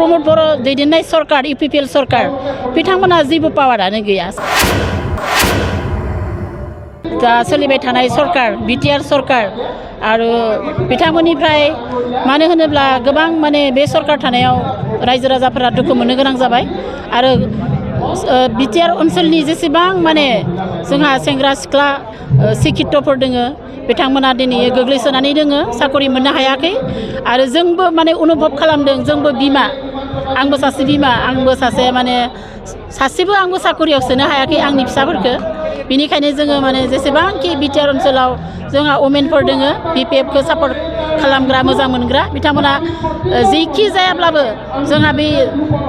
प्रमद बर' दैदेननाय सरकार UPPL सरकार बिथांमोना जेबो पावारानो गैया। दा सोलिबाय थानाय सरकार BTR सरकार आरो बिथांमोननिफ्राय मानो होनोब्ला गोबां माने बे सरकार थानायाव रायजो राजाफोरा दुखु मोननो गोनां जाबाय आरो BTR ओनसोलनि जेसेबां माने जोंहा सेंग्रा सिख्ला सिकितफोर दोङो बिथांमोना दिनै गोग्लैसोनानै दोङो साकरि मोननो हायाखै आरो जोंबो माने अनुभब खालामदों जोंबो बिमा आंबो सासे बिमा आंबो सासे माने सासेबो आंबो साकरियाव सोनो हायाखै आंनि फिसाफोरखौ बिनिखायनो जोङो माने जेसेबांखि BTR ओनसोलाव जोंहा वमेनफोर दोङो BPF खौ सापर्ट खालामग्रा मोजां मोनग्रा बिथांमोना जेखि जायाब्लाबो जोंहा बे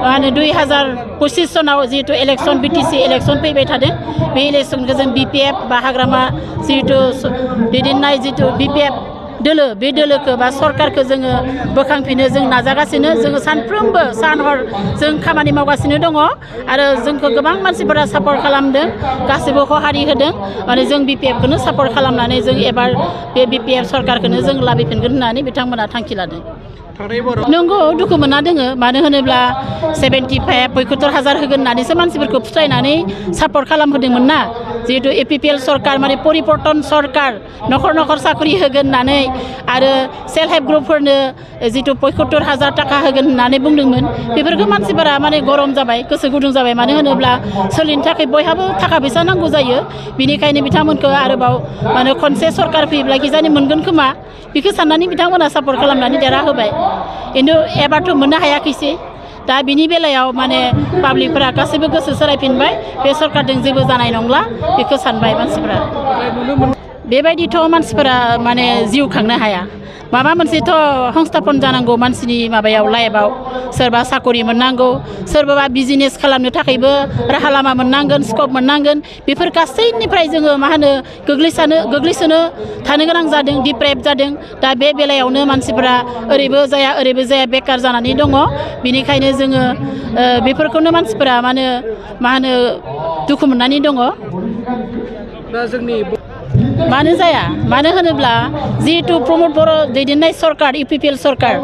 माने 2025 सनाव जिहेतु इलेक्सन BTC इलेक्सन फैबाय थादों बे इलेक्सनखौ जों BPF बा हाग्रामा जिहेतु दैदेननाय जिहेतु BPF दोलो बे दोलोखौ बा सरकारखौ जोङो बोखांफिनो जों नाजागासिनो जोङो सानफ्रोमबो सान हर जों खामानि मावगासिनो दङ आरो जोंखौ गोबां मानसिफोरा सापर्ट खालामदों गासिबो सहारि होदों माने जों BPF खौनो सापर्ट खालामनानै जों एबार बे BPF सरकारखौनो जों लाबोफिनगोन होननानै बिथांमोना थांखि लादों। नंगौ दुखु मोनना दोङो मानो होनोब्ला 75,000 होगोन होननानैसो मानसिफोरखौ फुस्लायनानै सापर्ट खालामहोदोंमोन ना जिहेतु UPPL सरकार माने परिबर्तन सरकार नखर नखर साख्रि होगोन होननानै आरो सेल्फ हेल्प ग्रुपफोरनो जितु 75,000 थाखा होगोन होननानै बुंदोंमोन बेफोरखौ मानसिफोरा माने गरम जाबाय गोसो गुदुं जाबाय मानो होनोब्ला सोलिनो थाखाय बयहाबो थाखा फैसा नांगौ जायो बिनिखायनो बिथांमोनखौ आरोबाव माने खनसे सरकार फैब्ला गिजानि मोनगोन खोमा बेखौ साननानै बिथांमोना सापर्ट खालामनानै देरहा होबाय खिन्थु एबारथ' मोननो हायाखैसै दा बिनि बेलायाव माने पाब्लिकफोरा गासैबो गोसो सोलायफिनबाय बे सरकारजों जेबो जानाय नंला बेखौ सानबाय मानसिफोरा बेबायदिथ' मानसिफोरा माने जिउ खांनो हाया माबा मोनसेथ' संस्थापन जानांगौ मानसिनि माबायाव लाइफआव सोरबा साकरि मोननांगौ सोरबा बिजनेस खालामनो थाखायबो राहा लामा मोननांगोन स्कप मोननांगोन बेफोर गासैनिफ्राय जोङो मा होनो गोग्लैसोनो थानो गोनां जादों डिप्राइभ जादों दा बे बेलायावनो मानसिफोरा ओरैबो जाया बेकार जानानै दङ बिनिखायनो जोङो बेफोरखौनो मानसिफोरा मा होनो दुखु मोननानै दङ दा जोंनि मानो जाया मानो होनोब्ला जिहेतु प्रमद बर' दैदेननाय सरकार UPPL सरकार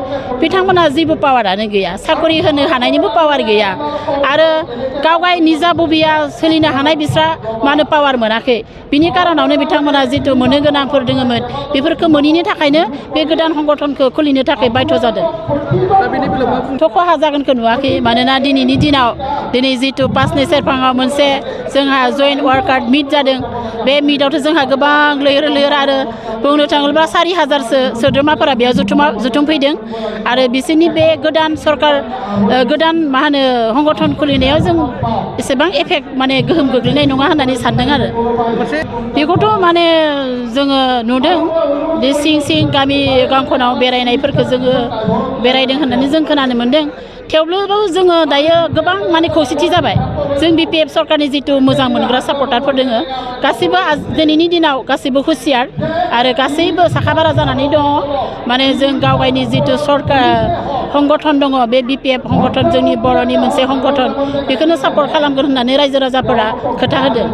बिथांमोना जेबो पावारानो गैया साकरि होनो हानायनिबो पावार गैया आरो गावगाय निजा बबिया सोलिनो हानाय बिस्रा मानो पावार मोनाखै बिनि कारनावनो बिथांमोना जितु मोननो गोनांफोर दोङोमोन बेफोरखौ मोनैनि थाखायनो बे गोदान संगठनखौ खुलिनो थाखाय बाध्य जादों थ' खहा जागोनखौ नुवाखै मानोना दिनैनि दिनाव दिनै जितु 5 सेरफाङाव मोनसे जोंहा जइन्ट वार्कार मिट जादों बे मिटआवथ' जोंहा गोबां लैहोर आरो बुंनो थाङोब्ला 4,000सो सोद्रोमाफोरा बेयाव जुथुमफैदों आरो बिसोरनि बे गोदान सरकार गोदान मा होनो संगठन खुलिनायाव जों एसेबां एफेक्ट माने गोहोम गोग्लैनाय नङा होननानै सानदों आरो बेखौथ' माने जोङो नुदों बे सिं गामि गांखनाव बेरायनायफोरखौ जोङो बेरायदों होननानै जों खोनानो मोन्दों थेवब्लाबो जोङो दायो गोबां माने खौसेथि जाबाय जों BPF सरकारनि जितु मोजां मोनग्रा सापर्टारफोर दोङो गासैबो दिनैनि दिनाव गासैबो हुसियार आरो गासैबो साखाबारा जानानै दङ माने जों गावगायनि जितु सरकार संगठन दङ बे BPF संगठन जोंनि बर'नि मोनसे संगठन बेखौनो सापर्ट खालामगोन होननानै रायजो राजाफोरा खोथा होदों।